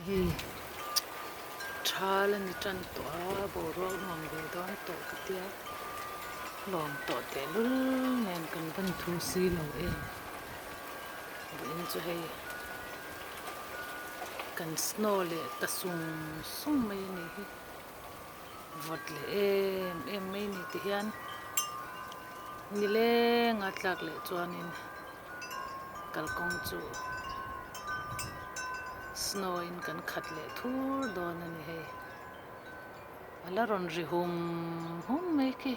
Hei thal a ni tan tawh a boruak nuam ve dawn tawh ka tia lawm tawh tehlul nen kan van thu si lo em vawiin chu hei kan snow leh ta sung sung mai a nih hi vawt leh em em mai a ni ti hian nileng a tlak leh chuanin. Kalkawng chu snow in kan khat leh thur dawn a ni hei. A la rawn ri hum hum mai khi.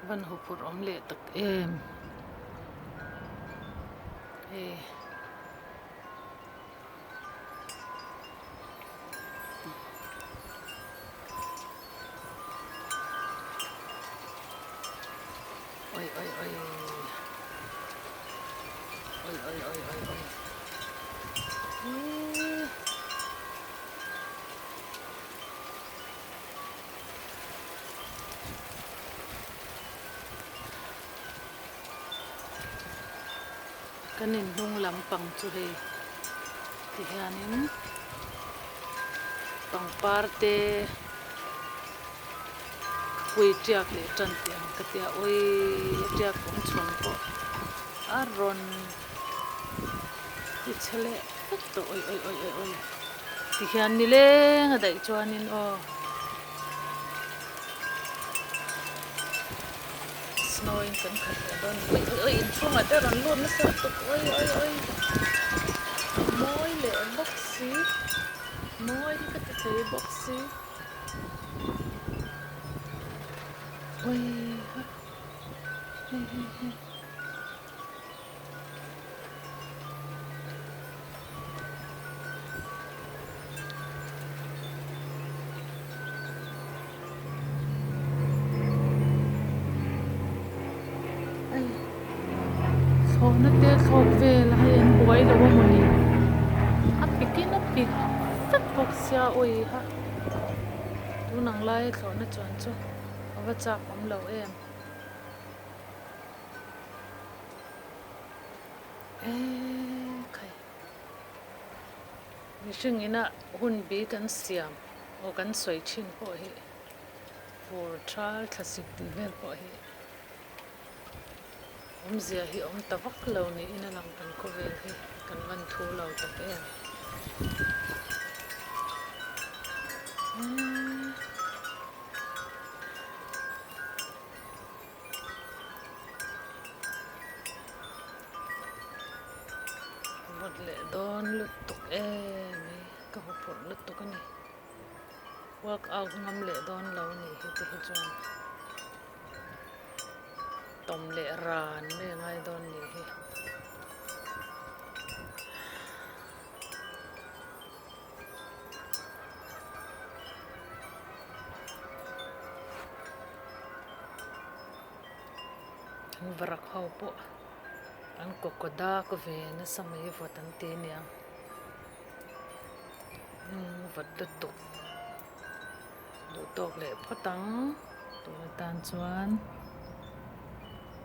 Van huphurh awm leh tak em. Hei. Oi oi oi Oi oi oi oi oi Eee Kan inhnung lampang chu hei tihianin pangpar te pui tiak leh tan tih ang ka tia awi a tiak awm chhawn pawh a rawn ti chhe leh vek tawh awi awi awi awi awi tihian nileng a daih chuanin aw. Snow in kan khat leh dawn a ni oi oi inchhungah te rawn lut nasa lutuk oi oi oi a mawi leh bawk si mawi hi ka ti thei bawk si oi ha hei hei hei. Thlawhna te thlawk vel a hei an buai lo a mawni a pik in a pik vek bawk sia awi ha tun ang laia thlawhna chuan chu a va chak awm lo em. Ekhai mihring ina hun bi kan siam aw kan sawi thin pawh hi fur thal thlasik tih vel pawh hi awmzia hi awm ta vak lo niin a lang kan khawvel hi kan van thu lo tak em. Vawt leh dawn lutuk em hi ka huphurh lutuk a ni work out ngam leh dawn lo a nih hi te hi chuan tawm leh ran mai a ngai dawn nih hi. An varak ho pawh an kawkaw dak ve nasa mai vawt an ti aniang umm vawt lutuk duh tawk leh phawt ang tun atan chuan.